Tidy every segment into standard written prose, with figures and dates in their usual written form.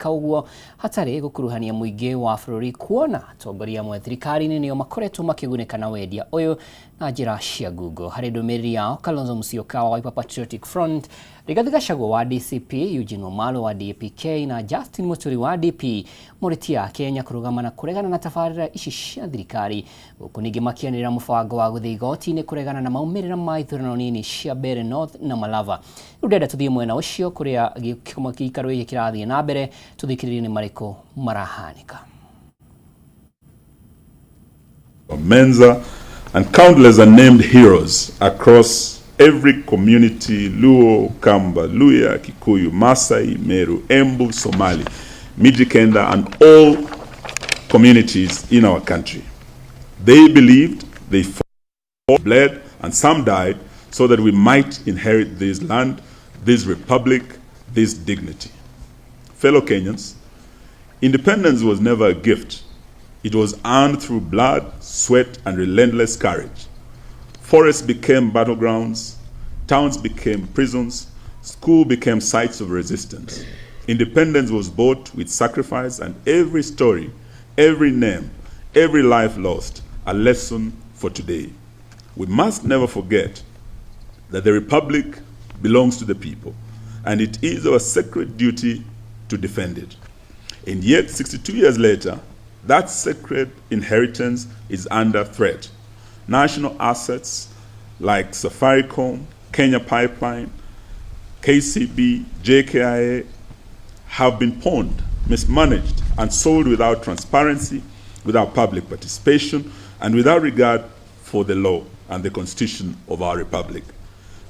Ũguo hatarĩ gũkuruhania mũingĩ wa bũrũri, kuona atongoria amwe thirikari-inĩ nĩo makoretwo makĩgunĩka na wendia ũyũ na njĩra cia ngungo. Harĩ ndũmĩrĩri yao, Kalonzo Musyoka wa Wiper Patriotic Front, Rigathi Gachagua wa DCP, Eugene Wamalwa wa DAP-K na Justin Muturi wa DP morĩtie Akenya kũrũgama na kũregana na tabarĩra ici cia thirikari, gũkũ ningĩ makĩanĩrĩra mũbango wa gũthiĩ igoti-inĩ kũregana na maumĩrĩra ma ithurano nini cia Mbeere North na Malava. Rĩu ndĩrenda tũthiĩ mwena ũcio kũrĩa gĩikaro gĩkĩ kĩrathiĩ na mbere, tũthikĩrĩrie nĩ marĩkũ marahanĩka. Menza, and countless unnamed heroes across every community: Luo, Kamba, Luya, Kikuyu, Masai, Meru, Embu, Somali, Mijikenda, and all communities in our country. They believed, they fought, bled, and some died so that we might inherit this land, this republic, this dignity. Fellow Kenyans, independence was never a gift. It was earned through blood, sweat, and relentless courage. Forests became battlegrounds, towns became prisons, school became sites of resistance. Independence was bought with sacrifice, and every story, every name, every life lost, a lesson for today. We must never forget that the republic belongs to the people, and it is our sacred duty to defend it. And yet, 62 years later, that sacred inheritance is under threat. National assets like Safaricom, Kenya Pipeline, KCB, JKIA have been pawned, mismanaged, and sold without transparency, without public participation, and without regard for the law and the constitution of our republic.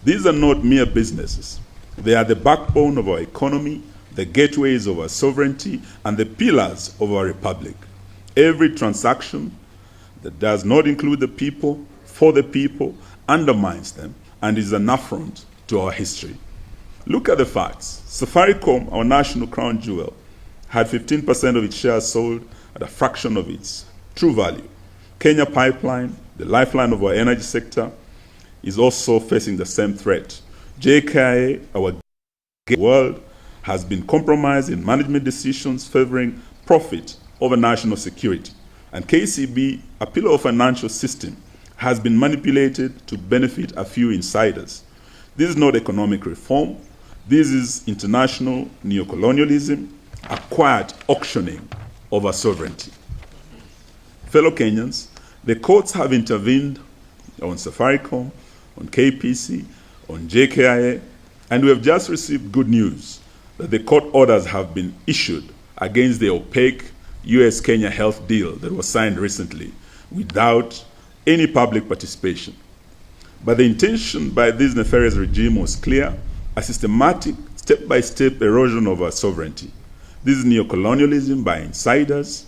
These are not mere businesses. They are the backbone of our economy, the gateways of our sovereignty, and the pillars of our republic. Every transaction that does not include the people, for the people, undermines them and is an affront to our history. Look at the facts. Safaricom, our national crown jewel, had 15% of its shares sold at a fraction of its true value. Kenya Pipeline, the lifeline of our energy sector, is also facing the same threat. JKIA, our world, has been compromised in management decisions favoring profit over national security. And KCB, a pillar of financial system, has been manipulated to benefit a few insiders. This is not economic reform. This is international neocolonialism, a quiet auctioning of our sovereignty. Fellow Kenyans, the courts have intervened on Safaricom, on KPC, on JKIA, and we have just received good news that the court orders have been issued against the opaque US Kenya health deal that was signed recently without any public participation. But the intention by this nefarious regime was clear: a systematic, step by step erosion of our sovereignty. This is neocolonialism by insiders,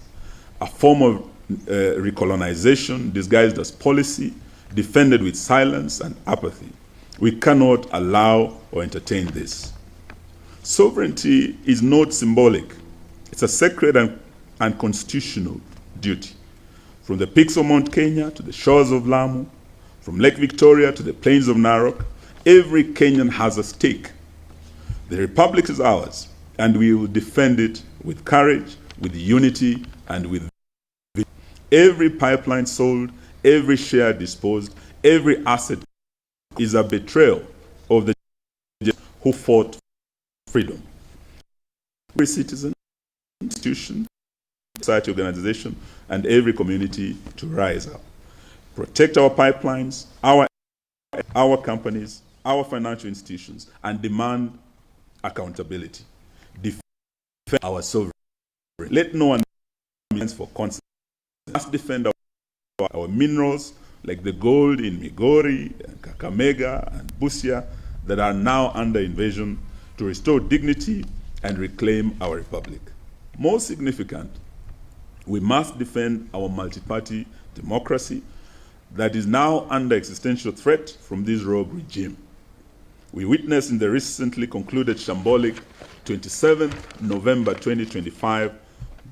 a form of recolonization disguised as policy, defended with silence and apathy. We cannot allow or entertain this. Sovereignty is not symbolic, it's a sacred and constitutional duty. From the peaks of Mount Kenya to the shores of Lamu, from Lake Victoria to the plains of Narok, every Kenyan has a stake. The republic is ours, and we will defend it with courage, with unity, and with every pipeline sold, every share disposed, every asset is a betrayal of the who fought freedom. Every citizen, institution, society organization, and every community to rise up. Protect our pipelines, our companies, our financial institutions, and demand accountability. Defend our sovereignty. Let no one for consent. Must defend our minerals like the gold in Migori and Kakamega and Busia that are now under invasion to restore dignity and reclaim our republic. More significant, we must defend our multi-party democracy that is now under existential threat from this rogue regime. We witnessed in the recently concluded shambolic 27th November 2025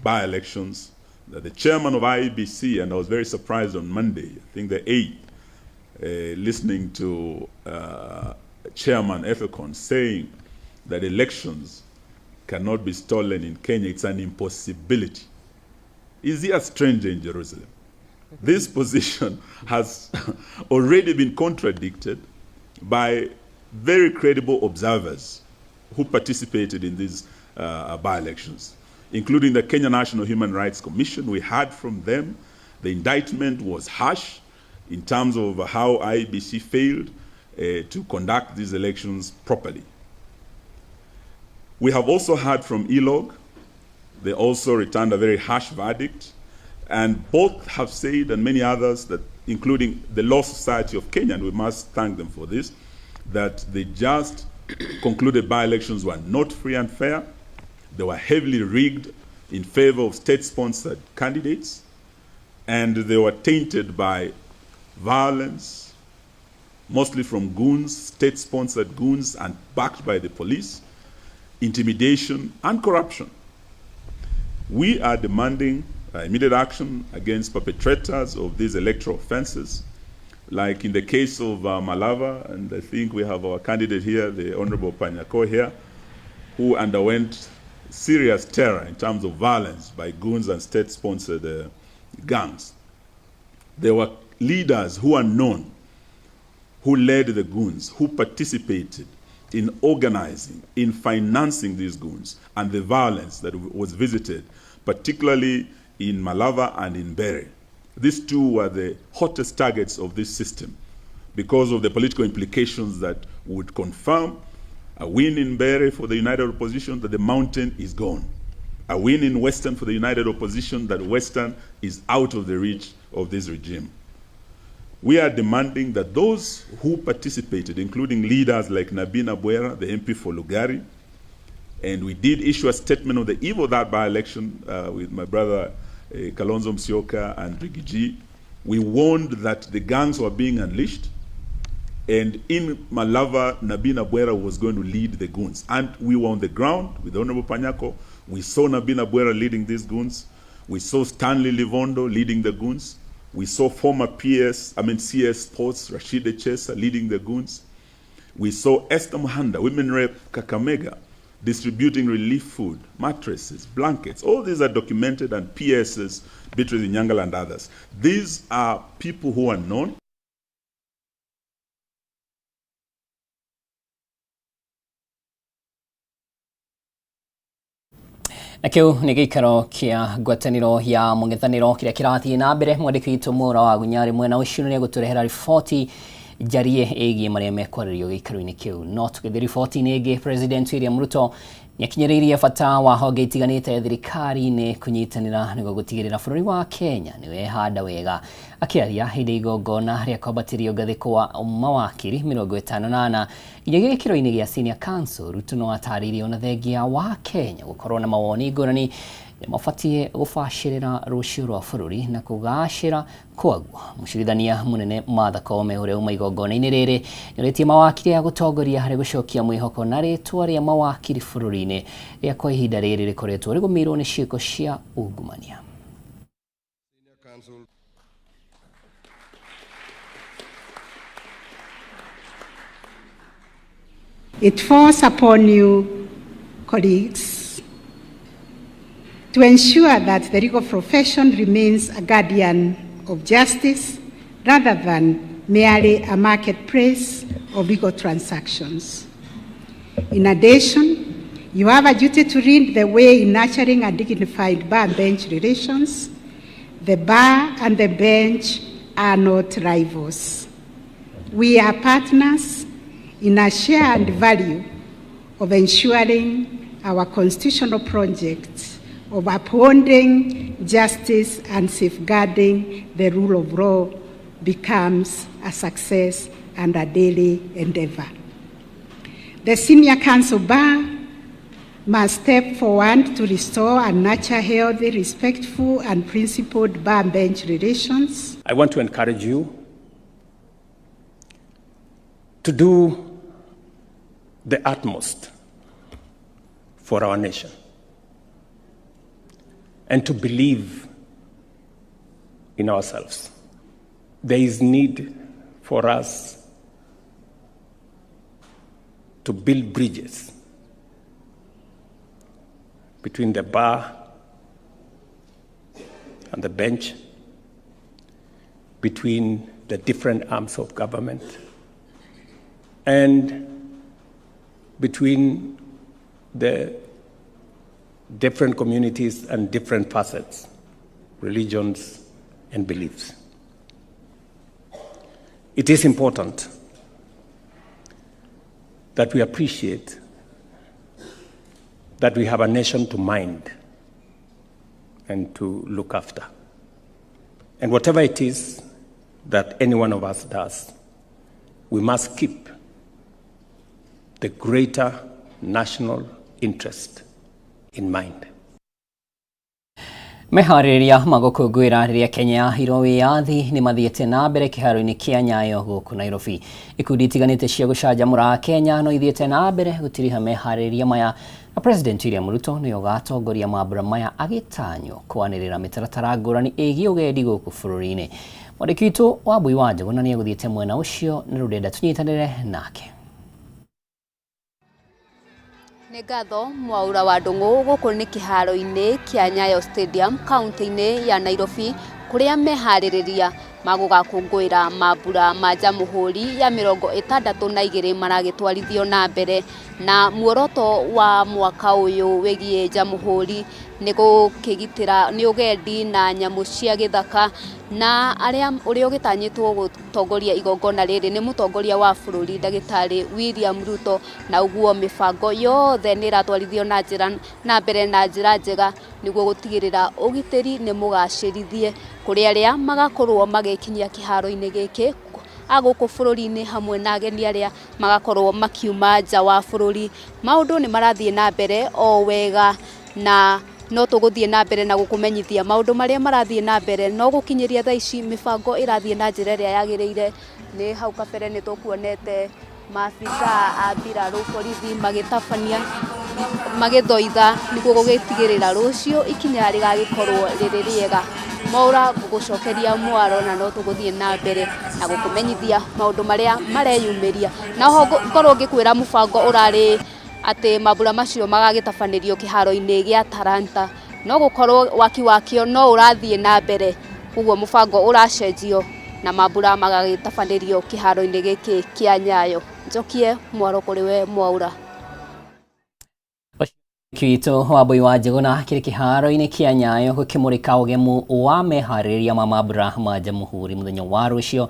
by-elections that the chairman of IEBC, and I was very surprised on Monday, I think the 8th, listening to Chairman Ethekon saying that elections cannot be stolen in Kenya. It's an impossibility. Is he a stranger in Jerusalem? This position has already been contradicted by very credible observers who participated in these by-elections, including the Kenya National Human Rights Commission. We heard from them. The indictment was harsh in terms of how IEBC failed to conduct these elections properly. We have also heard from ELOG. They also returned a very harsh verdict. And both have said, and many others, that including the Law Society of Kenya, and we must thank them for this, that the just concluded by-elections were not free and fair. They were heavily rigged in favor of state-sponsored candidates, and they were tainted by violence, mostly from goons, state-sponsored goons, and backed by the police, intimidation, and corruption. We are demanding immediate action against perpetrators of these electoral offenses, like in the case of Malava, and I think we have our candidate here, the Honorable Panyako here, who underwent serious terror in terms of violence by goons and state-sponsored gangs. There were leaders who are known, who led the goons, who participated in organizing, in financing these goons and the violence that was visited, particularly in Malava and in Mbeere. These two were the hottest targets of this system because of the political implications that would confirm a win in Mbeere for the United Opposition, that the mountain is gone. A win in Western for the United Opposition, that Western is out of the reach of this regime. We are demanding that those who participated, including leaders like Nabii Nabwera, the MP for Lugari, and we did issue a statement on the eve of that by-election with my brother Kalonzo Musyoka and Riggy. We warned that the gangs were being unleashed, and in Malava, Nabii Nabwera was going to lead the goons. And we were on the ground with Honorable Panyako. We saw Nabii Nabwera leading these goons. We saw Stanley Livondo leading the goons. We saw former CS Sports, Rashid Echesa leading the goons. We saw Esther Muhanda, Women Rep Kakamega, distributing relief food, mattresses, blankets. All these are documented, and PSs, Beatrice Inyangala and others. These are people who are known. Na kiu nĩ gĩikaro kĩa ngwatanĩro ya mũng'ethanĩro kĩrĩa kĩrathiĩ na mbere. Mwandĩki witũ Mwaura wa Gunyarĩ mwena ũcio nĩ egũtũrehera riboti njarie ĩgiĩ marĩa mekwarĩrio gĩikaro-inĩ kĩu. No tũgĩthiĩ riboti-inĩ ĩngĩ, President William Ruto nĩakinyĩrĩirie bata wa honge itiganĩte thirikari-inĩ kũnyitanĩra nĩguo gũtigĩrĩra bũrũri wa Kenya nĩwehanda wega. Akĩaria hĩndĩ igongona rĩa kwambatĩrio ngathĩ kwa mawakiri 54 nginyagia gĩkĩro-inĩ gĩa Senior Counsel, Ruto no atarĩirie ona thengia wa Kenya gũkorwo na mawoni ngũrani nĩmabatiĩ gũbacĩrĩra rũciũ rwa bũrũri na kũgacĩra kwaguo. Mũcirithania mũnene Martha Koome ũrĩa uma igongona-inĩ rĩrĩ nĩorĩtie mawakiri a gũtongoria harĩ gũcokia mwĩhoko na rĩtwa rĩa mawakiri bũrũri-inĩ rĩa kwa ihinda rĩrĩ rĩkoretwo rĩgũmĩirwo nĩ ciĩko cia ungumania. It falls upon you, colleagues, to ensure that the legal profession remains a guardian of justice rather than merely a marketplace of legal transactions. In addition, you have a duty to lead the way in nurturing and dignified bar-bench relations. The bar and the bench are not rivals. We are partners in a shared value of ensuring our constitutional project of upholding justice and safeguarding the rule of law becomes a success and a daily endeavor. The Senior Counsel Bar must step forward to restore and nurture healthy, respectful, and principled bar-bench relations. I want to encourage you to do the utmost for our nation and to believe in ourselves. There is need for us to build bridges between the bar and the bench, between the different arms of government, and between the different communities and different facets, religions and beliefs. It is important that we appreciate that we have a nation to mind and to look after. And whatever it is that any one of us does, we must keep the greater national interest in mind. Meharĩrĩria ma gũkũngũĩra rĩrĩa Kenya yaheirwo wĩyathi nĩ mathiĩte na mbere kĩharo-inĩ kĩa Nyayo gũkũ Nairobi. Ikundi itiganĩte cia gũcanjamũra Kenya no ithiĩte na mbere gũtiriha meharĩrĩria maya na President William Ruto nĩwe ũgatongoria mambura maya agĩtanywo kwanĩrĩra mĩtaratara ngũrani ĩgiĩ ũgendi gũkũ bũrũri-inĩ. Mwandĩki witũ Wambui wa Njũgũna nĩ egũthiĩte mwena ũcio na rĩu ndĩrenda tũnyitanĩre nake. Nĩ ngatho Mwaura wa Ndũng'ũ. Gũkũ nĩ kĩharo-inĩ kĩa Nyayo Stadium kaunti-inĩ ya Nairobi, kũrĩa meharĩrĩria ma gũgakũngũĩra mambura ma Jamhuri ya 62 maragĩtwarithio na mbere. Na muoroto wa mwaka ũyũ wĩgiĩ Jamhuri nĩ gũkĩgitĩra nĩ ũgendi na nyamũ cia gĩthaka, na arĩa ũrĩa ũgĩtanyĩtwo gũtongoria igongona rĩrĩ nĩ mũtongoria wa bũrũri, Ndagĩtarĩ William Ruto. Na ũguo mĩbango yothe nĩ ĩratwarithio na njĩra na mbere na njĩra njega nĩguo gũtigĩrĩra ũgitĩri nĩ mũgacĩrithie kũrĩ arĩa magakorwo magĩkinyia kĩharo-inĩ gĩkĩ a gũkũ bũrũri-inĩ, hamwe na ageni arĩa magakorwo makiuma nja wa bũrũri. Maũndũ nĩ marathiĩ na mbere o wega, na no tũgũthiĩ na mbere na gũkũmenyithia maũndũ marĩa marathiĩ na mbere, no gũkinyĩria thaa ici mĩbango ĩrathiĩ na njĩra ĩrĩa yagĩrĩire. Nĩ hau kabere nĩ tũkuonete maabitha a mbirarũ borithi magĩtabania magĩthoitha nĩguo gũgĩtigĩrĩra rũciũ ikinya rĩgagĩkorwo rĩrĩ rĩega. Mwaura, ngũgũcokeria mwaro, na no tũgũthiĩ na mbere na gũkũmenyithia maũndũ marĩa mareyumĩria. Na oho ngorwo ngĩkwĩra mũbango ũrarĩ atĩ mambura macio magagĩtabanĩrio kĩharo-inĩ gĩa Talanta, no gũkorwo waki wakĩo no ũrathiĩ na mbere, koguo mũbango ũracenjio na mambura magagĩtabanĩrio kĩharo-inĩ gĩkĩ kĩa Nyayo. Njokie mwaro kũrĩ we, Mwaura. Witũ Wambui wa Njũgũna kĩrĩ kĩharo-inĩ kĩa Nyayo gũkĩmũrĩka ũgemu wa meharĩrĩria ma mambura ma Jamhuri mũthenya wa rũciũ,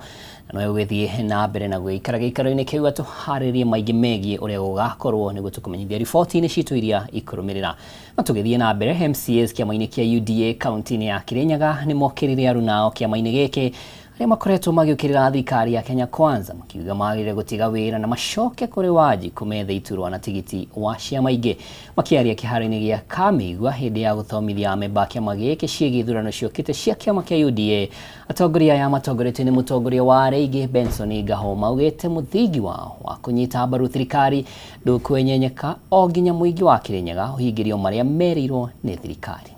na no gũgĩthiĩ na mbere na gũikara gĩikaro-inĩ kĩu atũharĩrie maingĩ megiĩ ũrĩa gũgakorwo nĩguo tũkũmenyithia riboti-inĩ citũ iria ikũrũmĩrĩra. Na tũgĩthiĩ na mbere, MCAs kĩama-inĩ kĩa UDA kaunti-inĩ ya Kirinyaga nĩ mokĩrĩire arunao kĩama-inĩ gĩkĩ arĩa makoretwo magĩũkĩrĩra thirikari ya Kenya Kwanza, makiuga magĩrĩire gũtiga wĩra na macoke kũrĩ Wanjikũ methe iturwa na tigiti wa ciama ingĩ. Makĩaria kĩharo-inĩ gĩa Kamĩigua hĩndĩ ya gũthomithia amemba a kĩama gĩkĩ ciĩgiĩ ithurano ciũkĩte cia kĩama kĩa UDA, atongoria aya matongoretio nĩ mũtongoria wa arĩa aingĩ Benson Gaho maugĩte mũthingi wao wa kũnyita mbaru thirikari ndũkwenyenyeka o nginya mũingĩ wa Kirinyaga ũhingĩrio marĩa merĩirwo nĩ thirikari.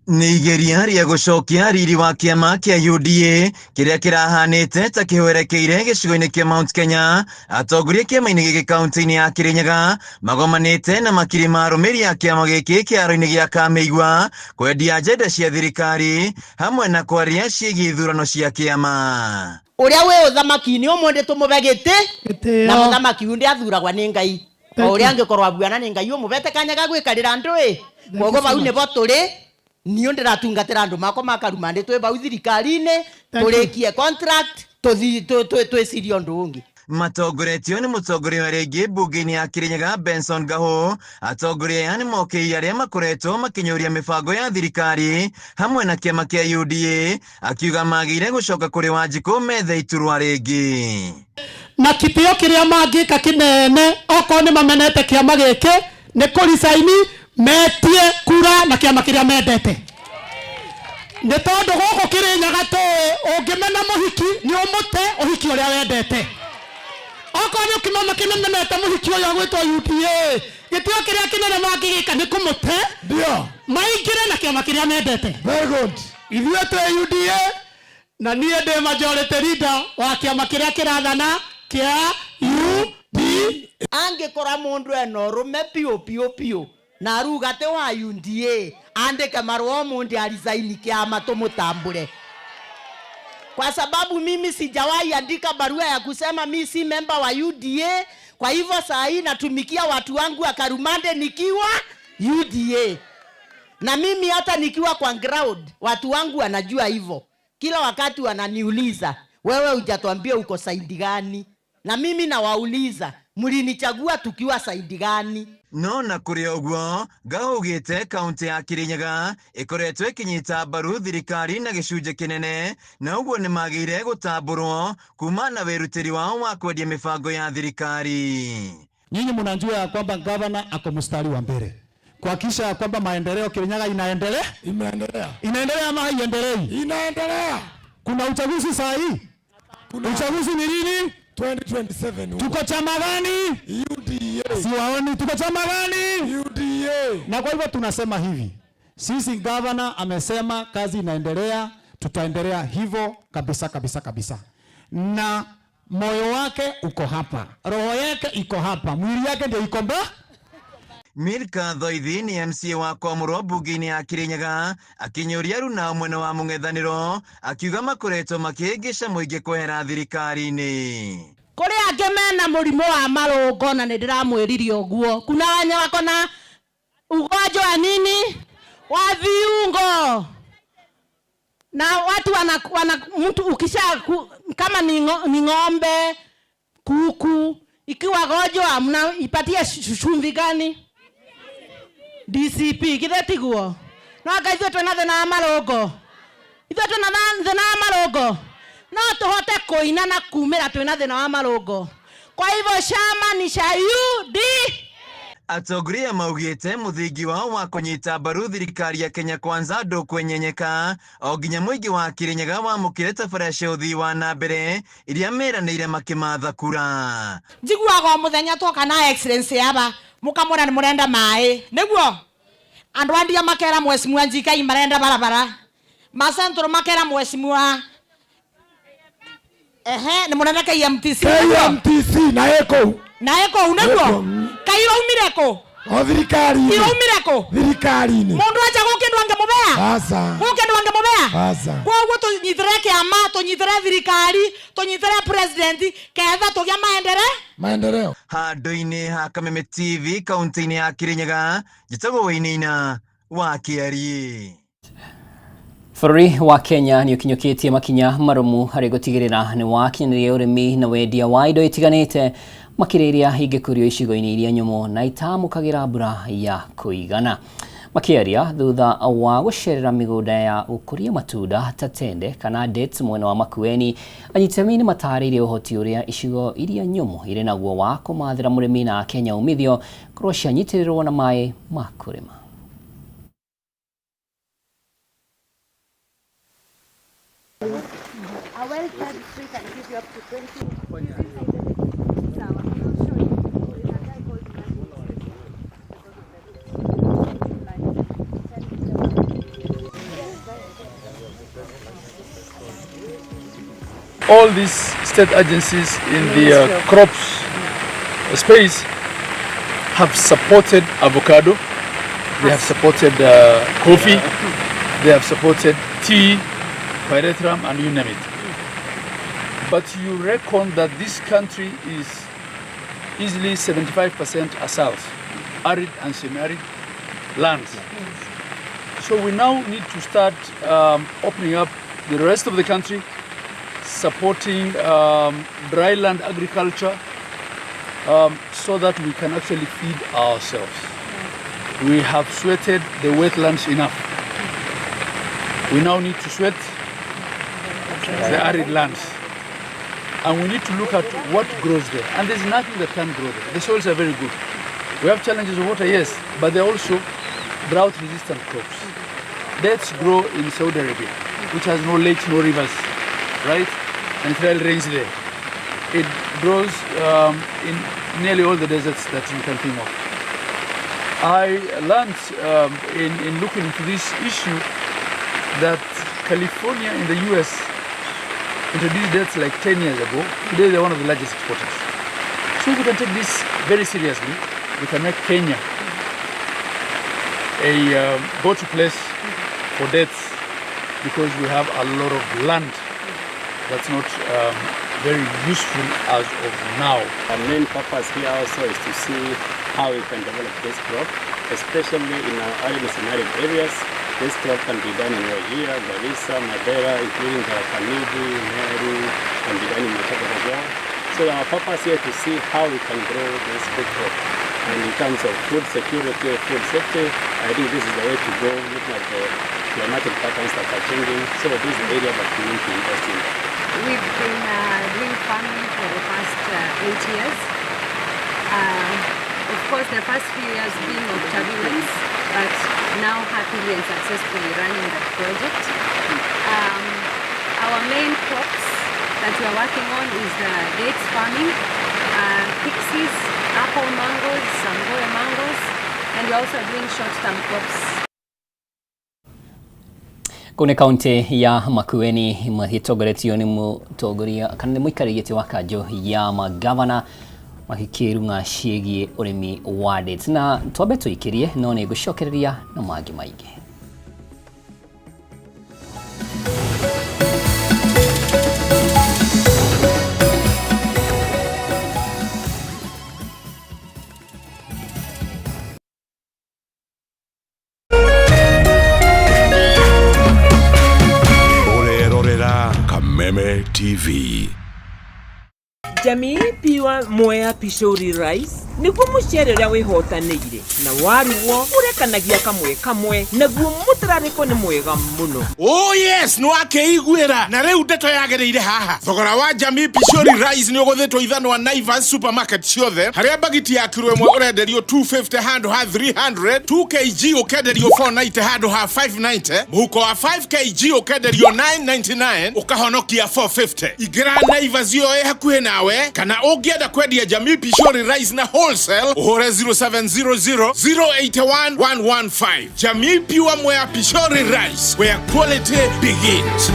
Nĩ igeria rĩa gũcokia riri wa kĩama kĩa UDA kĩrĩa kĩrahanĩte ta kĩhwerekeire gĩcigo-inĩ kĩa Mount Kenya. Atongoria kĩama-inĩ gĩkĩ kaunti-inĩ ya Kirinyaga magomanĩte na makiri ma arũmĩrĩri a kĩama gĩkĩ kĩharo-inĩ gĩa Kamĩigua kwendia ajenda cia thirikari hamwe na kwaria ciĩgiĩ ithurano cia kĩama. Ũrĩa wĩ ũthamaki-inĩ ũmũndĩ tũmũbe gĩtĩ na mũthamaki uyu ndiathuragwa nĩ Ngai o ũrĩa angĩkorwo abuana nĩ Ngai ũmũbete kanya ga gwĩkarĩra andũ ĩ. Koguo bau nĩbo tũrĩ, niũ ndĩratungatĩra andũ makwa makaruma ndĩ twĩ bau thirikari-inĩ tũrĩkie contract twĩcirie ũndũ ũngĩ. Matongoretio nĩ mũtongoria wa rĩngĩ mbunge-inĩ ya Kirinyaga Benson Gaho, atongoria aya nĩ mokĩrĩire arĩa makoretwo makĩnyũria mĩbango ya thirikari hamwe na kĩama kĩa UDA, akiuga magĩrĩire gũcoka kũrĩ Wanjikũ methe iturwa rĩngĩ. Na kitio kĩrĩa mangĩka kĩnene okorwo nĩ mamenete kĩama gĩkĩ nĩ kũricaini metie kura na kĩama kĩrĩa mendete, nĩ tondũ gũkũ Kĩrĩnyaga tũĩ ũngĩmena mũhiki nĩ ũmũte ũhiki ũrĩa wendete. Okorwo nĩ ũkĩmama kĩmemenete mũhiki ũyũ agwĩtwo UDA, gĩtĩo kĩrĩa kĩnene mangĩgĩka nĩ kũmũte Ndio. maingĩre na kĩama kĩrĩa mendete. Very good. Ithuĩ twĩ UDA na niĩ ndĩ majority leader wa kĩama kĩrĩa kĩrathana kĩa UDA. Angikora mundu ena urume piu piu piu na aruga ati wa UDA andike marua mundi arisaini kiama tumutambure, kwa sababu mimi sijawahi andika barua ya kusema mi si memba wa UDA. Kwa hivyo saa hii natumikia watu wangu wa Karumande nikiwa UDA, na mimi hata nikiwa kwa ground watu wangu wanajua hivyo. Kila wakati wananiuliza, wewe hujatuambia uko side gani? Na mimi nawauliza, mlinichagua tukiwa side gani? No na kũrĩ ũguo ngaugĩte kaunti ya Kirinyaga ĩkoretwo ĩkĩnyita mbaru thirikari na gĩcunjĩ kĩnene na ũguo nĩ magĩire gũtambũrwo kuma na wĩrutĩri wao wa kwendia mĩbango ya thirikari. Nyinyi mnajua ya kwamba gavana ako mstari wa mbele kuhakikisha ya kwamba maendeleo Kirinyaga inaendelea, Inaendelea. Inaendelea ama haiendelei? Inaendelea. Kuna uchaguzi saa hii? Uchaguzi ni lini? 2027. Tuko chama gani? UDA. Siwaoni, tuko chama gani? UDA. Na kwa hivyo tunasema hivi, sisi gavana amesema kazi inaendelea, tutaendelea hivyo kabisa kabisa kabisa. Na moyo wake uko hapa, roho yake iko hapa, mwili yake ndio iko mba. Milka Thoithi ni MCA wa Kwamũrwo mbunge-inĩ ya Kirinyaga akĩnyũria runa mwena wa mũng'ethanĩro akiuga makoretwo makĩhĩngĩca mũingĩ kwehera thirikari-inĩ. Kũrĩ angĩ mena mũrimũ wa marũngo na nĩ ndĩramwĩrire ũguo. Kuna wenye wako na ugonjwa wa nini wa viungo, na watu wana mtu ukisha kama ni ng'ombe, kuku ikiwa gonjwa mnaipatia chumvi gani? DCP githe tiguo? No anga ithuĩ twĩna thĩna wa marũngo, ithuĩ twĩna thĩna wa marũngo, no tũhote kũina na kumĩra twĩna thĩna wa marũngo. Kwa hivyo chama ni cha UD. Atongoria maugĩte mũthingi wao wa kũnyita mbaru thirikari ya Kenya Kwanza ndũkwenyenyeka o nginya mũingĩ wa Kirinyaga wamũkĩre tabarĩra cia ũthii wa na mbere iria meranĩire makĩmatha kura. Njiguaga o mũthenya twoka na excellence yaba mũkamwĩra nĩ mũrenda maĩ, nĩguo andũ a ndia makera mheshimiwa Njikai marenda barabara, macentro makera mheshimiwa ehe nĩ mũrenda KMTC, KMTC na ĩkũu na ĩkũu nĩguo kairaumire kũ? O thirikari-inĩ. Iraumire kũ? Thirikari-inĩ. Mũndũ aja gũkĩ ndũ angĩmũbea? Aca. Gũkĩ ndũ angĩmũbea? Aca. Koguo tũnyitĩre kĩama, tũnyitĩre thirikari, tũnyitĩre president ketha tũgĩa maendeleo. Maendeleo. Handũ-inĩ ha Kameme TV kaunti-inĩ ya Kirinyaga, njĩtagwo Wainaina wa Kĩariĩ. Bũrũri wa Kenya nĩ ũkinyũkĩtie makinya marũmu harĩ gũtigĩrĩra nĩ wakinyanĩria ũrĩmi na wendia wa indo itiganĩte makĩria iria ingĩkũrio icigo-inĩ iria nyũmũ na itamũkagĩra mbura ya kũigana. Makĩaria thutha wa gũcerera mĩgũnda ya gũkũria matunda ta tende kana dates mwena wa Makueni, anyitami nĩ matarĩirie ũhoti ũrĩa icigo iria nyũmũ irĩ naguo wa kũmathĩra mũrĩmi na Akenya umithio korwo cianyitĩrĩrwo na maĩ ma kũrĩma. A well-fed tree can give you up to 20. All these state agencies in the crops space have supported avocado, they have supported coffee, they have supported tea, pyrethrum, and you name it. But you reckon that this country is easily 75% asalt, arid and semi-arid lands. So we now need to start opening up the rest of the country, supporting dry land agriculture so that we can actually feed ourselves. We have sweated the wetlands enough. We now need to sweat the arid lands. And we need to look at what grows there. And there's nothing that can grow there. The soils are very good. We have challenges of water, yes, but they're also drought-resistant crops. Dates grow in Saudi Arabia, which has no lakes, no rivers, right? And it rarely rains there. It grows in nearly all the deserts that you can think of. I learned in looking into this issue that California in the US introduced dates like 10 years ago. Today they're one of the largest exporters. So if we can take this very seriously, we can make Kenya a go-to place for dates because we have a lot of land that's not very useful as of now. Our main purpose here also is to see how we can develop this crop, especially in our arid and semi-arid areas. This crop can be done in Wajir, Garissa, Mandera, including Tharaka Nithi, Meru, can be done in Machakos as well. So our purpose here is to see how we can grow this food crop. And in terms of food security, food safety, I think this is the way to go, looking at the climatic patterns that are changing. So this is the area that we need to invest in. We've been doing farming for the past 8 years. Of course, the first few years being of turbulence, but now happily and successfully running that project. Our main crops that we are working on is the dates farming, pixies, apple mangoes, Sangoe mangoes, and we're also doing short-term crops. Kũu nĩ kaunti ya Makueni magĩtongoretio nĩ mũtongoria kana nĩ mũikarĩri gĩtĩ wa kanjũ ya magavana magĩkĩrung'a ciĩgiĩ ũrĩmi wa dates na twambe tũikĩrie no nĩ ngũcokereria na mangĩ maingĩ. Ũrerorera Kameme TV. Jamii Pure Mwea Pishori Rice nĩguo mũcere ũrĩa wĩhotanĩire na warugwo ũrekanagia kamwe kamwe naguo mũtararĩko nĩ mwega mũno. Oh yes, nĩ wakĩiguĩra na rĩu ndeto yagĩrĩire haha. Thogora wa Jamii Pishori Rice nĩ ũgũthĩtwo ithanwa Naivas supermarket ciothe harĩa bagiti ya kiro ĩmwe ũrenderio 250 handũ ha 300, 2 kg ũkenderio 490 handũ ha 590, mũhuko wa 5 kg ũkenderio 999 ũkahonokia 450. Ingĩra Naivas ĩyo ĩ hakuhĩ nawe kana ũngĩenda kwendia Jamii Pishori Rice na wholesale ũhũre 0700 081 115. Jamii Pure Mwea Pishori Rice, where quality begins.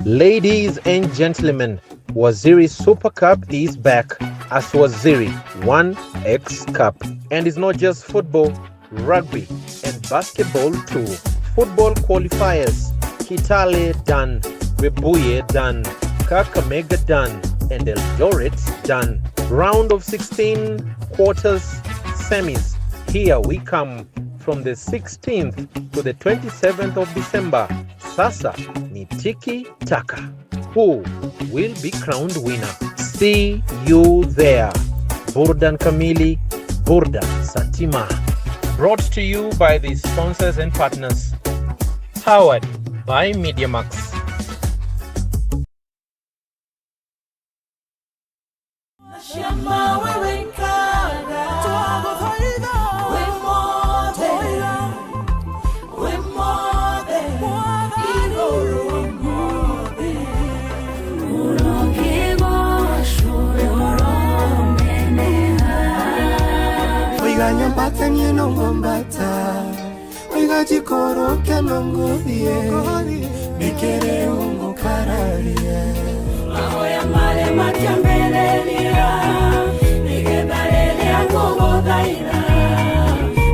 Ladies and gentlemen, Waziri Super Cup is back as Waziri 1X Cup. And it's not just football, rugby, and basketball too. Football qualifiers, Kitale done, Webuye done, Kakamega done, and Eldoret done. Round of 16, quarters, semis. Here we come from the 16th to the 27th of December. Sasa ni tiki taka. Who will be crowned winner? See you there. Burdan Kamili, Burdan Satima. Brought to you by the sponsors and partners. Powered by MediaMax. Oiga nyambata nongombata oiga jikoroke nongothie nikere ungukararie mahoya mare matiambĩrĩria nĩgetha rĩrĩa ngũgũthaitha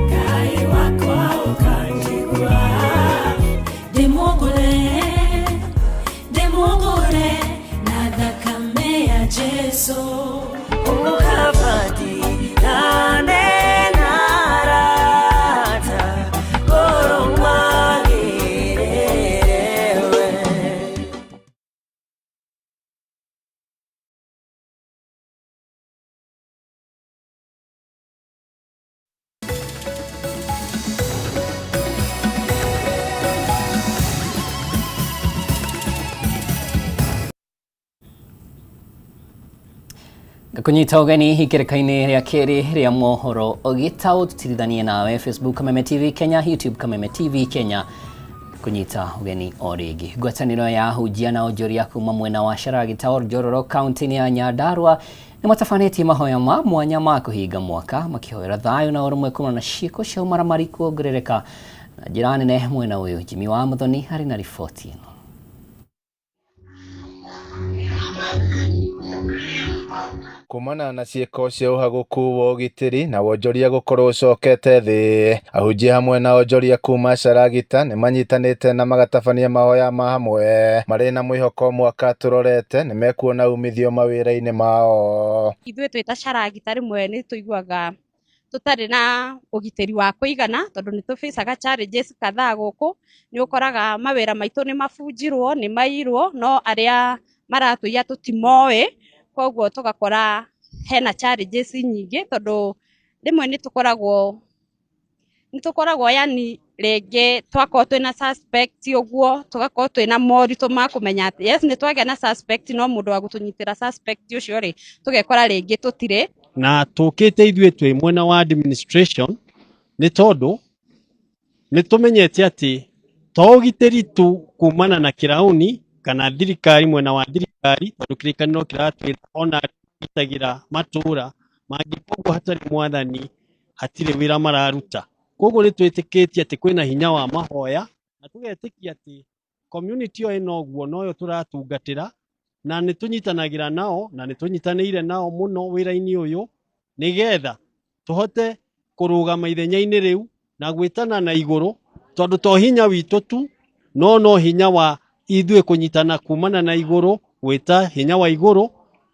Ngai wakwa ũkanjigua ndĩmũgũre ndĩmũgũre na thakame ya Jesũ. Kunyita ũgeni ikereka-inĩ rĩa kerĩ rĩa mohoro gĩtaũ tũtirithanie nawe Facebook Kameme TV Kenya, YouTube Kameme TV Kenya. Kunyita ũgeni o rĩngĩ. Ngwatanĩro ya ahunjia na onjoria kuma mwena wa Sharara Gĩtaũ Njororo kaunti-inĩ ya Nyandarua nĩ matabanĩtie mahoya ma mwanya ma kũhinga mwaka makĩhoera thayũ na ũrũmwe kumana na ciĩko cia ũmaramari kuongerereka na njĩra nene mwena ũyũ. Jimmy wa Muthoni arĩ na riboti ĩno. Kumana na ciĩko cia ũhagũku wa ũgitĩri na wonjoria gũkorwo ũcokete thĩ, ahunjia hamwe na onjoria kuma Caragita nĩmanyitanĩte na magatabania mahoya ma hamwe marĩ na mwĩhoko mwaka tũrorete nĩmekuona umithio mawĩra-inĩ mao. Ithuĩ twĩ ta Caragita rĩmwe nĩ tũiguaga tũtarĩ na ũgitĩri wa kũigana tondũ nĩ tũbĩcaga challenges kadhaa gũkũ. Nĩ ũkoraga mawĩra maitũ nĩ mabunjirwo, nĩ mairwo, no arĩa maratũiya tũtimoĩ, koguo tũgakora hena challenges nyingĩ tondũ rĩmwe nĩ tũkoragwo yani rĩngĩ twakorwo twĩna suspect ũguo, tũgakorwo twĩna moritũ ma kũmenya atĩ yes nĩ twagĩa na suspect, no mũndũ wa gũtũnyitĩra suspect ũcio rĩ, tũgekora rĩngĩ tũtirĩ. Na tũkĩte ithuĩ twĩ mwena wa administration nĩ tondũ nĩ tũmenyete atĩ to ũgitĩri tu kumana na kĩrauni kana thirikari mwena wa thirikari, tondũ kĩrĩkanĩro kĩratwĩra ona gitagĩra matũra mangĩkorwo hatarĩ mwathani hatirĩ wĩra mararuta. Koguo nĩ twĩtĩkĩtie atĩ kwĩna hinya wa mahoya na tũgetĩkia atĩ community ĩyo ĩna ũguo noyo tũratungatĩra na nĩ tũnyitanagĩra nao na nĩ tũnyitanĩire nao mũno wĩra-inĩ ũyũ nĩgetha tũhote kũrũgama ithenya-inĩ rĩu na gwĩtana na igũrũ, tondũ to hinya witũ tu no hinya wa ithuĩ kũnyitana kumana na igũrũ, gwĩta hinya wa igũrũ,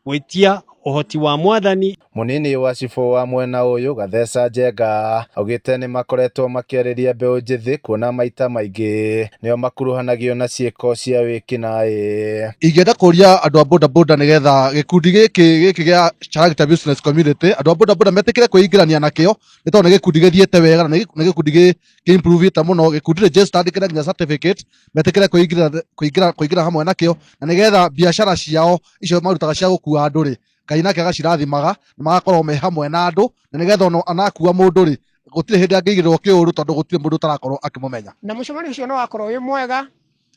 gwĩtia ũhoti wa mwathani. Mũnini wa cibũ wa mwena ũyũ Gatheca Njenga augĩte nĩ makoretwo makĩarĩria mbeũ njĩthĩ kuona maita maingĩ nĩo makuruhanagio na ciĩko cia wĩkinaĩ. Ingĩenda kũria andũ a boda boda nĩgetha gĩkundi gĩkĩ gĩa Charagita Business Community, andũ a boda boda metĩkĩre kwĩingĩrania nakĩo, nĩ tondũ nĩ gĩkundi gĩthiĩte wega na nĩ gĩkundi kĩ improve-ĩte mũno, gĩkundi registered kĩna nginya certificate, metĩkĩre kũingĩra hamwe nakĩo, na nĩgetha biacara ciao icio marutaga cia gũkua andũ rĩ, Ngai nake agaciraathimaga na magakorwo me hamwe na andũ, na nĩgetha ona anakua mũndũ rĩ, gũtirĩ hĩndĩ angĩigĩrĩrwo kĩũru tondũ gũtirĩ mũndũ ũtarakorwo akĩmũmenya. Na mũcemanio ũcio nĩ wakorwo wĩ mwega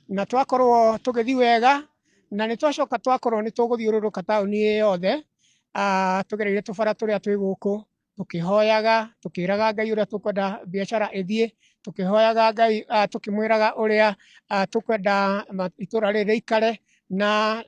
na twakorwo tũgĩthiĩ wega na nĩ twacoka twakorwo nĩ tũgũthiũrũrũka taũni ĩ yothe, tũgereire tũbara tũrĩa twĩ gũkũ, tũkĩhoyaga, tũkĩraga Ngai ũrĩa tũkwenda biacara ĩthiĩ, tũkĩhoyaga Ngai, tũkĩmwĩraga ũrĩa tũkwenda itũra rĩrĩ rĩikare, na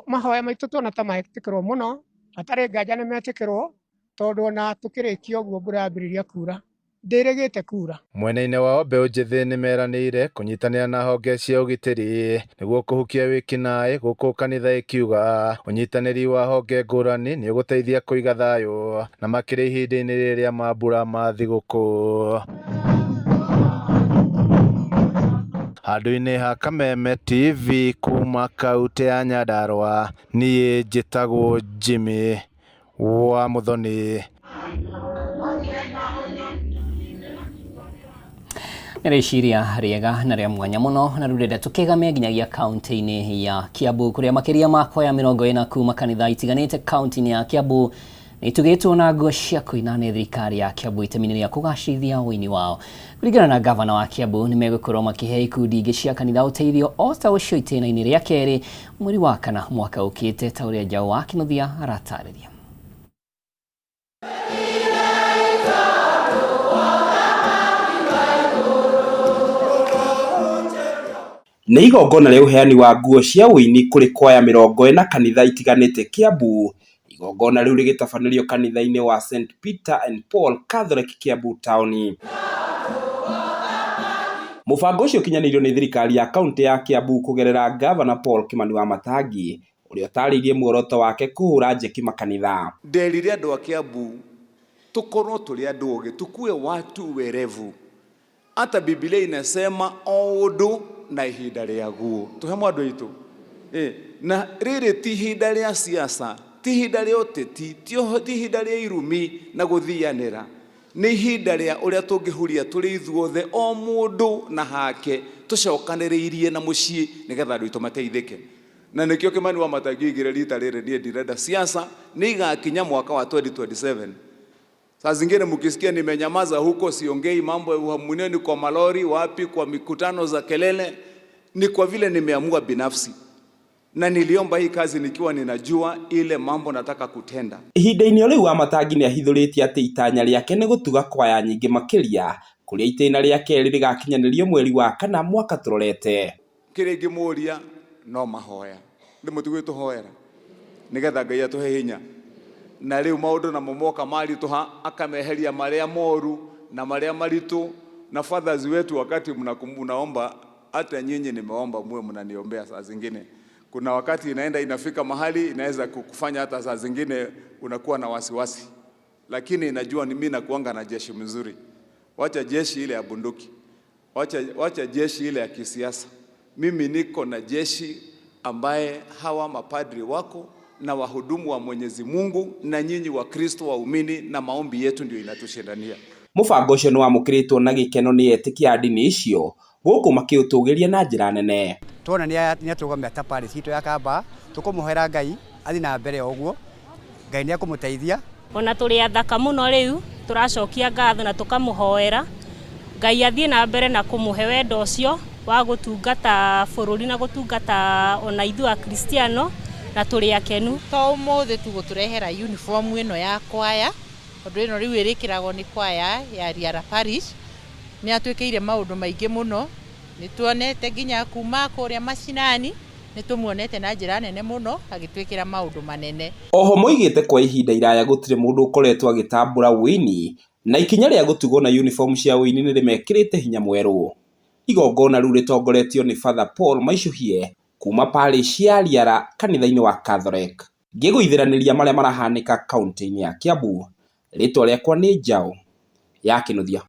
mahoya maitũ tuona ta metĩkĩrwo mũno, hatarĩ nganja nĩ metĩkĩrwo, tondũ ona tũkĩrĩkia ũguo mbura yambĩrĩria kura, ndĩrĩgĩte kura. Mwena-inĩ wao mbeũ njĩthĩ nĩ meranĩire kũnyitanĩra na honge cia ũgitĩri nĩguo kũhukia wĩkinaĩ gũkũ kanitha ĩkiuga ũnyitanĩri wa honge ngũrani nĩ ũgũteithia kũiga thayũ na makĩria ihinda-inĩ rĩrĩ rĩa mambura ma thigũkũ. Handũ-inĩ ha Kameme TV kuma kaunti ya Nyandarua, niĩ njĩtagwo Jimmy wa Muthoni. Nĩ rĩciria rĩega na rĩa mwanya mũno na rĩu ndĩrenda tũkĩgame nginyagia kaunti-inĩ ya Kiambu kũrĩa makĩria ma kwaya 40 kuma kanitha itiganĩte kaunti-inĩ ya Kiambu nĩ itugĩtwo na nguo cia kũina nĩ thirikari ya Kiambu itemi-inĩ rĩa kũgacĩrithia ũini wao. Kũringana na gavana wa Kiambu nĩ megũkorwo makĩhe ikundi ingĩ cia kanitha ũteithio o ta ũcio itĩna-inĩ rĩa kerĩ mweri wa kana mwaka ũkĩte ta ũrĩa Njaũ wa Kĩnuthia aratarĩria. Nĩ igongona rĩa ũheani wa nguo cia ũini kũrĩ kwaya 40 kanitha itiganĩte Kiambu. Igongona rĩu rĩgĩtabanĩrio kanitha-inĩ wa St Peter and Paul Catholic Kiambu Town. Mũbango ũcio ũkinyanĩirio nĩ thirikari ya kaunti ya Kiambu kũgerera Gavana Paul Kimani wa Matangi, ũrĩa ũtarĩirie muoroto wake kũhũra njeki makanitha. Nderire andũ a Kiambu tũkorwo tũrĩ andũ ogĩ, tukue watu werevu. Hata Biblia inasema o ũndũ na ihinda rĩaguo. Tũhe mwandũ witũ. Na rĩrĩ ti ihinda rĩa siasa, ti ihinda rĩa ũteti, ti ihinda rĩa irumi na gũthianĩra. Nĩ ihinda rĩa ũrĩa tũngĩhuria tũrĩ ithuothe o mũndũ na hake, tũcokanĩrĩirie na mũciĩ nĩgetha andũ aitũ mateithĩke. Na nĩkĩo Kimani wa Matangi oigire rita rĩrĩ niĩ ndirenda siasa, nĩ igakinya mwaka wa 2027. Saa zingine mkisikia nimenyamaza huko, siongei mambo ya uhamuneni kwa malori, wapi kwa mikutano za kelele, ni kwa vile nimeamua binafsi. Na niliomba hii kazi nikiwa ninajua ile mambo nataka kutenda. Ihinda-inĩ o rĩu Wamatangi nĩ ahithũrĩtie atĩ itanya rĩake nĩ gũtuga kwaya nyingĩ makĩria Kũrĩa itĩna rĩa kerĩ rĩgakinyanĩrio mweri wa kana mwaka tũrorete. Kĩrĩa ingĩmũria no mahoya nĩ mũtigwĩtũhoera nĩgetha Ngai atũhe hinya na rĩu maũndũ namo moka maritũha akameheria marĩa moru na marĩa maritũ na fathers wetu wakati mnaomba hata nyinyi nimeomba muwe mnaniombea saa zingine kuna wakati inaenda inafika mahali inaweza kukufanya hata saa zingine unakuwa na wasiwasi lakini najua ni mimi nakuanga na jeshi mzuri wacha jeshi ile ya bunduki wacha jeshi ile ya kisiasa mimi niko na jeshi ambaye hawa mapadri wako na wahudumu wa Mwenyezi Mungu na nyinyi Wakristo waumini na maombi yetu ndio inatushindania. Mũbango ũcio nĩ wamũkĩrĩtwo na gĩkeno nĩ etĩkia a ndini icio gũkũ makĩũtũgĩria na njĩra nene. Tuona nĩ atũgamia ta parish itũ ya Kamba tũkũmũhoera Ngai athiĩ na mbere o ũguo Ngai nĩ ekũmũteithia. Ona tũrĩ athaka mũno rĩu tũracokia ngatho na tũkamũhoera Ngai athiĩ na mbere na kũmũhe wendo ũcio wa gũtungata bũrũri na gũtungata ona ithuĩ Akristiano na tũrĩ akenu. To ũmũthĩ tu gũtũrehera uniform ĩno ya kwaya tondũ ĩno rĩu ĩrĩkĩragwo nĩ kwaya ya Riara Parish nĩ atwĩkĩire maũndũ maingĩ mũno nĩ tuonete nginya kuma kũrĩa macinani nĩ tũmuonete na njĩra nene mũno agĩtwĩkĩra maũndũ manene. Oho moigĩte kwa ihinda iraya gũtirĩ mũndũ ũkoretwo agĩtambũra ũini na ikinya rĩa gũtugwo na uniform cia ũini nĩ rĩmekĩrĩte hinya mwerũ. Igongona rĩu rĩtongoretio nĩ Father Paul Maicũhie kuma parish ya Riara kanitha-inĩ wa Catholic. Ngĩgũithĩranĩria marĩa marahanĩka kaunti-inĩ ya Kiambu, rĩtwa rĩakwa nĩ Njaũ ya Kĩnuthia.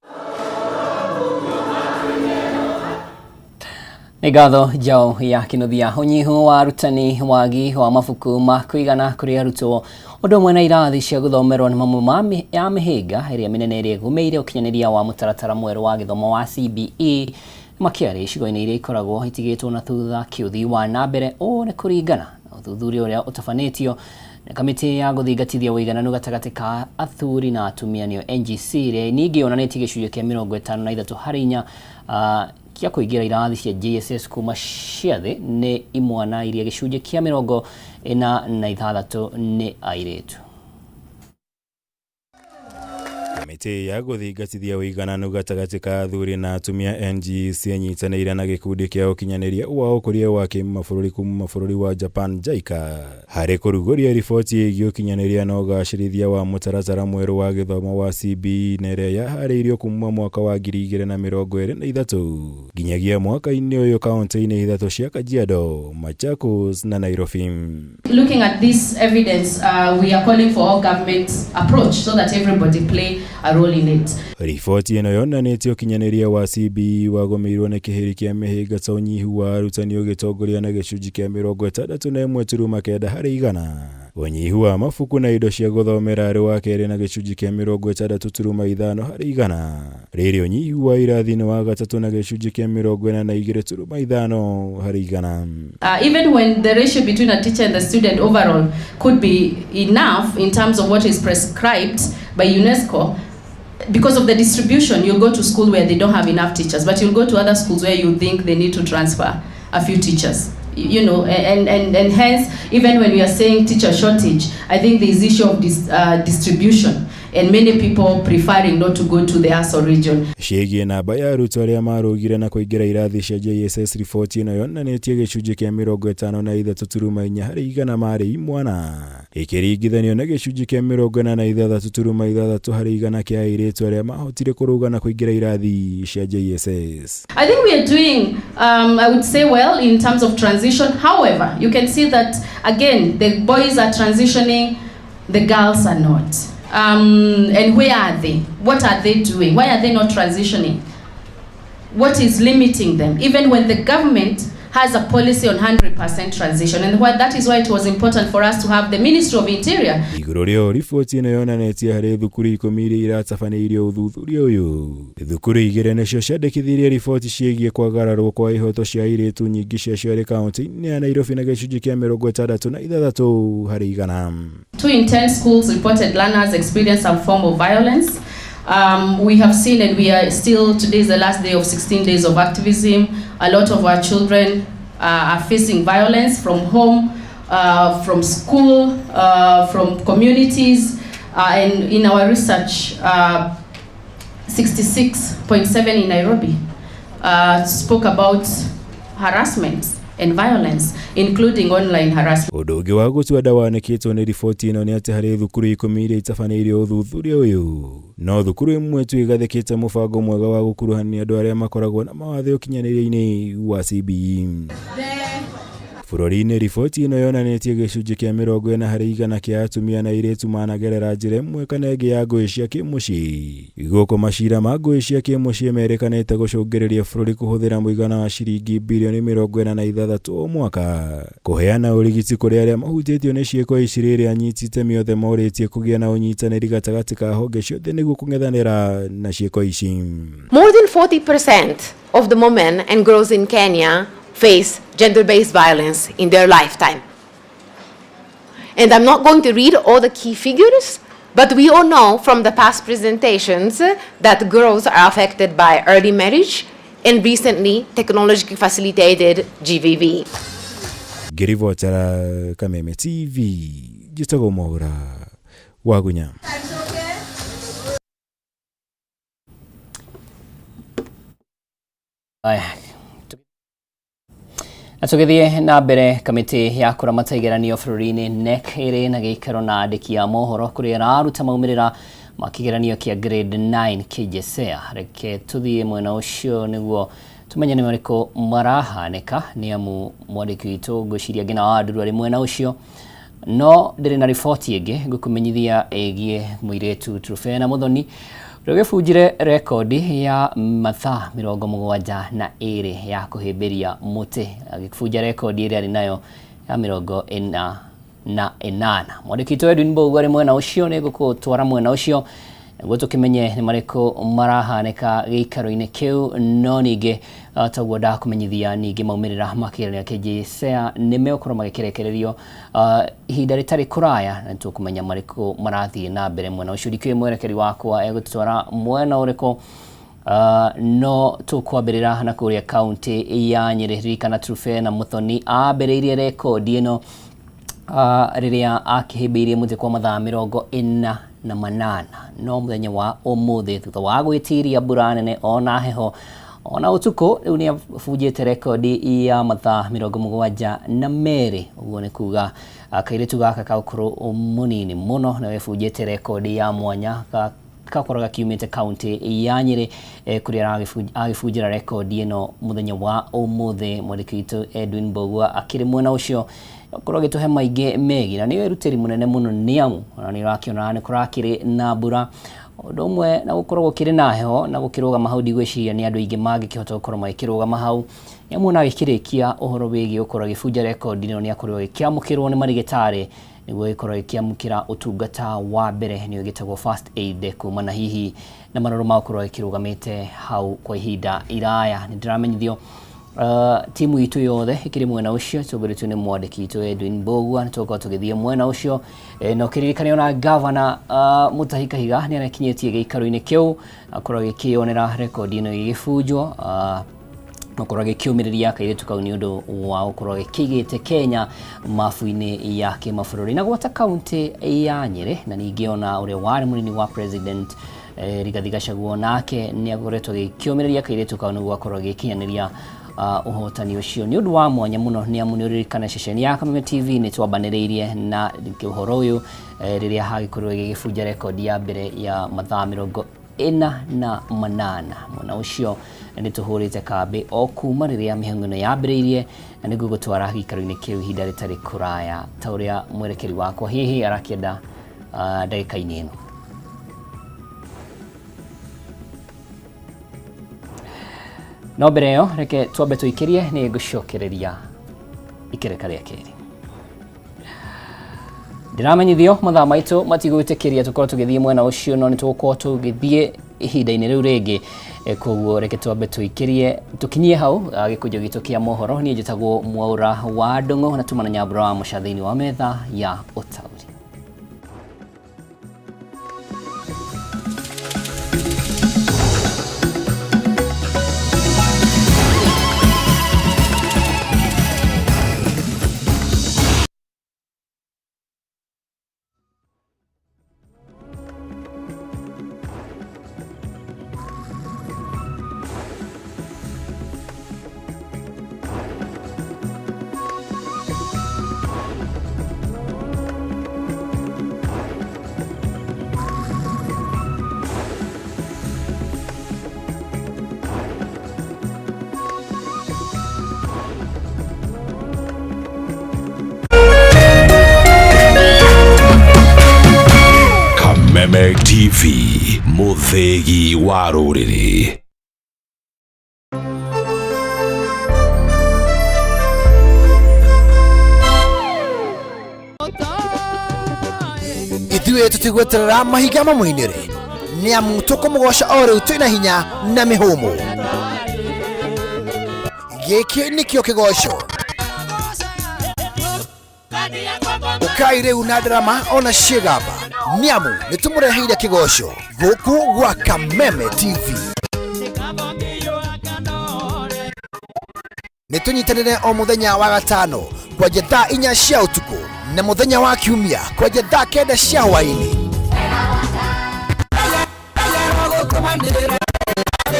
Nĩ ngatho Njaũ ya Kĩnuthia. Ũnyihu wa arutani, wagi wa mabuku ma kũigana kũrĩ arutwo, ũndũ ũmwe na irathi cia gũthomerwo nĩ mamwe ya mĩhĩnga ĩrĩa mĩnene ĩrĩa ĩgũmĩire ũkinyanĩria wa mũtaratara mwerũ wa gĩthomo wa CBE makĩaria icigo-inĩ iria ikoragwo itigĩtwo na thutha kĩũthii wa na mbere. Ũũ nĩ kũringana na ũthuthuria ũrĩa ũtabanĩtio nĩ kamĩtĩ ya gũthingatithia ũigananu gatagatĩ ka athuri na atumia nĩyo NGC ĩrĩa ningĩ yonanĩtie gĩcunjĩ kĩa 53 harĩ 4 kĩa kũingĩra irathi cia JSS kuma cia thĩ nĩ imwana iria gĩcunjĩ kĩa 46 nĩ airĩtu. Kamĩtĩ ya gũthingatithia ũigananu gatagatĩ ka athuri na atumia NGC ĩnyitanĩire na gĩkundi kĩa ũkinyanĩria wa ũkũria wa kĩmabũrũri kuma bũrũri wa Japan JICA harĩ kũrugũria riboti ĩgiĩ ũkinyanĩria na ũgacĩrithia wa mũtaratara mwerũ wa gĩthomo wa CBE na ĩrĩa yaharĩirio kuma mwaka wa 2023 nginyagia mwaka-inĩ ũyũ kaunti-inĩ ithatũ cia Kajiado, Machakos na Nairobi. Looking at this evidence, we are calling for all government approach so that everybody play a role in it. Riboti ĩno yonanĩtie ũkinyanĩria wa CBE wagũmĩirwo nĩ kĩhĩri kĩa mĩhĩnga ta ũnyihu wa arutani ũgĩtongoria na gĩcunjĩ kĩa 61.9 harĩ igana, ũnyihu wa mabuku na indo cia gũthomera arĩ wa kerĩ na gĩcunjĩ kĩa 60.5 harĩ igana, rĩrĩ ũnyihu wa irathi nĩ wa gatatũ na gĩcunjĩ kĩa 42.5 harĩ igana. Even when the ratio between a teacher and the student overall could be enough in terms of what is prescribed by UNESCO, because of the distribution, you'll go to school where they don't have enough teachers, but you'll go to other schools where you think they need to transfer a few teachers. You know, and hence, even when we are saying teacher shortage, I think there is issue of distribution, and many people preferring not to go to the ASO region. Ciĩgiĩ namba ya arutwo arĩa marũgire na kũingĩra irathi cia JSS, riboti ĩno yonanĩtie gĩcunjĩ kĩa 53.4 harĩ igana marĩ imwana, ĩkĩringithanio na gĩcunjĩ kĩa 46.6 harĩ igana kĩa airĩtu arĩa mahotire kũrũga na kũingĩra irathi cia JSS. I think we are doing, I would say, well in terms of transition. However, you can see that, again, the boys are transitioning, the girls are not. And where are they? What are they doing? Why are they not transitioning? What is limiting them? Even when the government has a policy on 100% transition, and that is why it was important for us to have the Ministry of Interior. Igũrũ rĩo riboti ĩno yonanĩtie harĩ thukuru 10 iria iratabanĩirio ũthuthuria ũyũ, thukuru 2 nĩcio ciandĩkithirie riboti ciĩgiĩ kwagararwo kwa ihoto cia airĩtu, nyingĩ ciacio arĩ kaunti-inĩ ya Nairobi na gĩcunjĩ kĩa 66 harĩ igana. 2 in 10 schools reported learners experience some form of violence. We have seen, and we are still, today is the last day of 16 days of activism. A lot of our children are facing violence from home, from school, from communities, and in our research, 66.7 in Nairobi spoke about harassment and violence, including online harassment. Ũndũ ũngĩ wa gũtua nda wanĩkĩtwo nĩ riboti ĩno nĩ atĩ harĩ thukuru 10 iria itabanĩirio ũthuthuria ũyũ, no thukuru ĩmwe tu ĩgathĩkĩte mũbango mwega wa gũkuruhania andũ arĩa makoragwo na mawathe ũkinyanĩria-inĩ wa CBE. Bũrũri-inĩ riboti ĩno yonanĩtie gĩcunjĩ kĩa 40 harĩ igana kĩa atumia na airĩtu managerera njĩra ĩmwe kana ĩngĩ ya ngũĩ cia kĩmũciĩ. Gũkũ macira ma ngũĩ cia kĩmũciĩ merĩkanĩte gũcũngĩrĩria bũrũri kũhũthĩra mũigana wa ciringi birioni 46 o mwaka kũheana ũrigiti kũrĩ arĩa mahutĩtio nĩ ciĩko ici rĩrĩa anyiti itemi othe morĩtie kũgĩa na ũnyitanĩri gatagatĩ ka honge ciothe nĩguo kũng'ethanĩra na ciĩko ici. More than 40% of the women and girls in Kenya face gender-based violence in their lifetime. And I'm not going to read all the key figures, but we all know from the past presentations that girls are affected by early marriage and recently technologically facilitated GBV. Ngĩribotera Kameme TV, njĩtagwo Mwaũra Wagunya. Aya. Na tũgĩthiĩ na mbere, kamĩtĩ ya kũramata igeranio bũrũri-inĩ KNEC ĩrĩ na gĩikaro na andĩki a mohoro kũrĩa ĩraruta maumĩrĩra ma kĩgeranio kĩa grade 9 KJSEA. Reke tũthiĩ mwena ũcio nĩguo tũmenye nĩ marĩkũ marahanĩka, nĩ amu mwandĩki witũ ngwĩciria Ngina wa Nduru arĩ mwena ũcio. No ndĩrĩ na riboti ĩngĩ ngũkũmenyithia ĩgiĩ mũirĩtu Truphena Muthoni ũrĩa ũgĩbunjire rekondi ya mathaa 72 ya kũhĩmbĩria mũtĩ, agĩbunja rekondi ĩrĩa arĩ nayo ya 48. Mwandĩki witũ Edwin Mbũgua arĩ mwena ũcio, nĩ ngũkũtwara mwena ũcio nĩguo tũkĩmenye nĩ marĩkũ marahanĩka gĩikaro-inĩ kĩu. No ningĩ toguo ndakũmenyithia, ningĩ maumĩrĩra ma kĩgeranio kĩa KJSEA nĩ megũkorwo magĩkĩrekererio ihinda rĩtarĩ kũraya, na nĩtũkũmenya marĩkũ marathiĩ na mbere mwena ũcio. Ndikĩũĩ mwerekeri wakwa egũtũtwara mwena ũrĩkũ, no tũkwambĩrĩra na kũrĩa kaunti ya Nyĩrĩ. Ririkana Truphena Muthoni ambĩrĩirie rekondi ĩno rĩrĩa akĩhĩmbĩirie mũtĩ kwa mathaa 48, no mũthenya wa ũmũthĩ thutha wa gwĩtiria mbura nene ona heho ona ũtukũ, rĩu nĩ abunjĩte rekondi ya mathaa 72. Ũguo nĩ kuga kairĩtu gaka ka ũkũrũ mũnini mũno nĩ webunjĩte rekondi ya mwanya gakorwo gakiumĩte kaunti ya Nyĩrĩ, kũrĩa agĩbunjĩra rekondi ĩno mũthenya wa ũmũthĩ. Mwandĩki witũ Edwin Mbũgua akĩrĩ mwena ũcio akorwo agĩtũhe maingĩ megiĩ, na nĩ wĩrutĩri mũnene mũno nĩ amu ona nĩ ũrakĩona nĩ kũrakĩrĩ na mbura ũndũ ũmwe na gũkorwo gũkĩrĩ na heho, na gũkĩrũgama hau ndigwĩciria nĩ andũ aingĩ mangĩkĩhota gũkorwo magĩkĩrũgama hau, nĩ amu ona agĩkĩrĩkia ũhoro wĩgiĩ gũkorwo agĩbunja rekondi ĩno nĩ akorirwo agĩkĩamũkĩrwo nĩ marigĩtarĩ nĩguo gĩkorwo gĩkĩamũkĩra ũtungata wa mbere nĩyo gĩtagwo first aid, kumana hihi na marũrũ ma gũkorwo agĩkĩrũgamĩte hau kwa ihinda iraya. Nĩ ndĩramenyithio timu itũ yothe ĩkĩrĩ mwena ũcio ĩtongoretio nĩ mwandĩki witũ Edwin Mbũgua, nĩ tũgũkorwo tũgĩthiĩ mwena ũcio, na ũkĩririkane ona gavana Mutahi Kahiga nĩ arekinyĩtie gĩikaro-inĩ kĩu akorwo agĩkĩyonera rekondi ĩno ĩgĩbunjwo, akorwo agĩkĩũmĩrĩria kairĩtu kau nĩ ũndũ wa gũkorwo agĩkĩigĩte Kenya mabu-inĩ ya kĩmabũrũri na gwata kaunti ya Nyĩrĩ. Na ningĩ ona ũrĩa warĩ mũnini wa president Rigathi Gachagua nake nĩ akoretwo agĩkĩũmĩrĩria kairĩtu kau nĩguo akorwo agĩkinyanĩria ũhotani ũcio. Nĩ ũndũ wa mwanya mũno nĩ amu nĩ ũririkana ceceni ya Kameme TV nĩ twambanĩrĩirie na ũhoro ũyũ rĩrĩa hagĩkorirwo gĩgĩbunja rekondi ya mbere ya mathaa 48. Mwena ũcio nĩ tũhũrĩte kambĩ o kuma rĩrĩa mĩhang'o ĩno yambĩrĩirie, na nĩguo gũtwara gĩikaro-inĩ kĩu ihinda rĩtarĩ kũraya ta ũrĩa mwerekeri wakwa hihi arakĩenda ndagĩka-inĩ ĩno. No mbere ĩyo reke twambe tũikĩrie, nĩ ngũcokereria ikereka rĩa kerĩ. Ndĩramenyithio mathaa maitũ matigwĩtĩkĩria tũkorwo tũgĩthiĩ mwena ũcio, no nĩ tũgũkorwo tũgĩthiĩ ihinda-inĩ rĩu rĩngĩ, koguo reke twambe tũikĩrie tũkinyie hau gĩkũnjo gitũ kĩa mohoro. Niĩ njĩtagwo Mwaũra wa Ndũng'ũ na tuma na Nyambura wa Mũca thĩinĩ wa metha ya ũtaũri. Kameme TV, mũthĩgi wa rũrĩrĩ. Ithuĩ tũtigweterera mahinga mamũinĩre, nĩ amu tũkũmũgoca o rĩu twĩna hinya na mĩhũmũ. Gĩkĩ nĩkĩo kĩgoco. Ũkai rĩu na ndarama ona ciĩgamba, nĩ amu nĩ tũmũreheire kĩgoco gũkũ gwa Kameme TV. Nĩ tũnyitanĩre o mũthenya wa gatano kwanja thaa 4 cia ũtukũ na mũthenya wa kiumia kwanja thaa 9 cia hwaĩ-inĩ.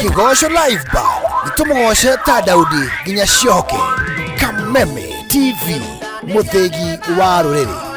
Kĩgoco Live Band, nĩ tũmũgoce ta Daudi nginya ciohoke. Kameme TV, mũthĩgi wa rũrĩrĩ.